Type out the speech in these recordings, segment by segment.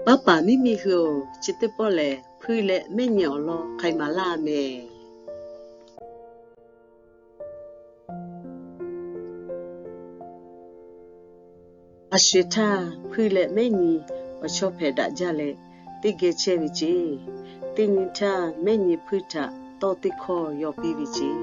Paˉ paˍ miˇ miˇ hui-oˬ, chi teˇ pawˆ lehˬ hpuiˇ leh mehˉ nyi awˬ lawn k'ai maˍ laˇ mehˍ. A sho-eˬ htaˇ, hpuiˇ leh mehˉ nyi awˬ chawˇ hpehꞈ daꞈ jaˇ leh, teˇ geh chehˇ ve ceˇ. Teˇ nyi htaˇ, mehˉ nyi hpuiˇ htaꞈ tawˇ teˇ hkawˇ yaw piˇ ve ceˇ.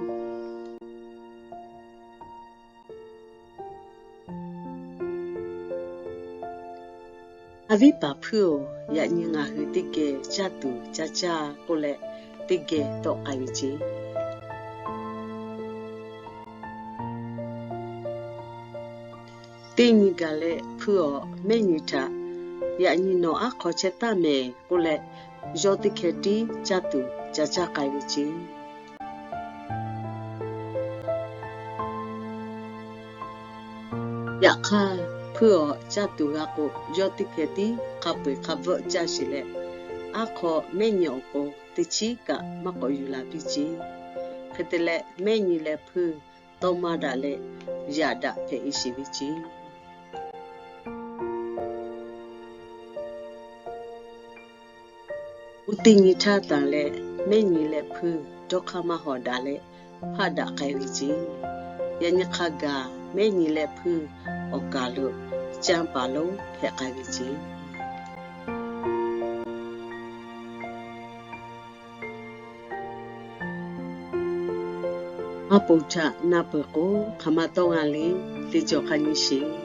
A viˉ paˍ hpuiˇ-oˬ, yaꞈ nyi ngaˬ hui teˇ geh caˇ tuˬ ca caˇ k'oˆ leh, teˇ geh tawˆ k'ai ve ceˇ. Teˇ nyi gaˬ leh hpuiˇ awˬ mehˉ nyi htaꞈ, yaꞈ nyi nawˬ aˉ hk'aw chehˇ taˍ mehˍ k'oˆ leh, yawˇ teˇ hkeh tiˉ caˇ tuˬ ca caˇ k'ai ve ceˇ. Yaꞈ hk'aˇ, hpuiˇ awˬ caˇ tuˬ g'a k'o, yawˇ teˇ hkeh tiˉ hk'a peu-eˬ hk'a bvuhˆ caˇ sheˍ leh, aˉ hk'aw mehˉ nyi awˬ pon teˇ chiˉ kaꞈ maˇ k'awꞈ yuˬ laˬ piˇ ceˇ. Hk'e te leh, mehˉ nyi leh hpuiˇ tawˇ maˇ daꞈ leh, yaꞈ daꞈ hpehꞈ e sheˍ ve ceˇ. Oˇ teˇ nyi htaˇ tanˬ leh, mehˉ nyi leh hpuiˇ dawˇ hk'aˇ maˇ hawˍ daꞈ leh, hpaˆ daꞈ k'ai ve ceˇ. Yaꞈ nyi hk'a gaˬ mehˉ nyi leh hpuiˇ awˬ kaˬ lo canˇ paˍ lonˉ hpehꞈ k'ai ve ceˇ. Aˉ poˍ htaꞈ na peuˬ k'o, hk'aˬ ma tawˇ g'a le, teˇ cawˬ hk'a nyi sheˍ.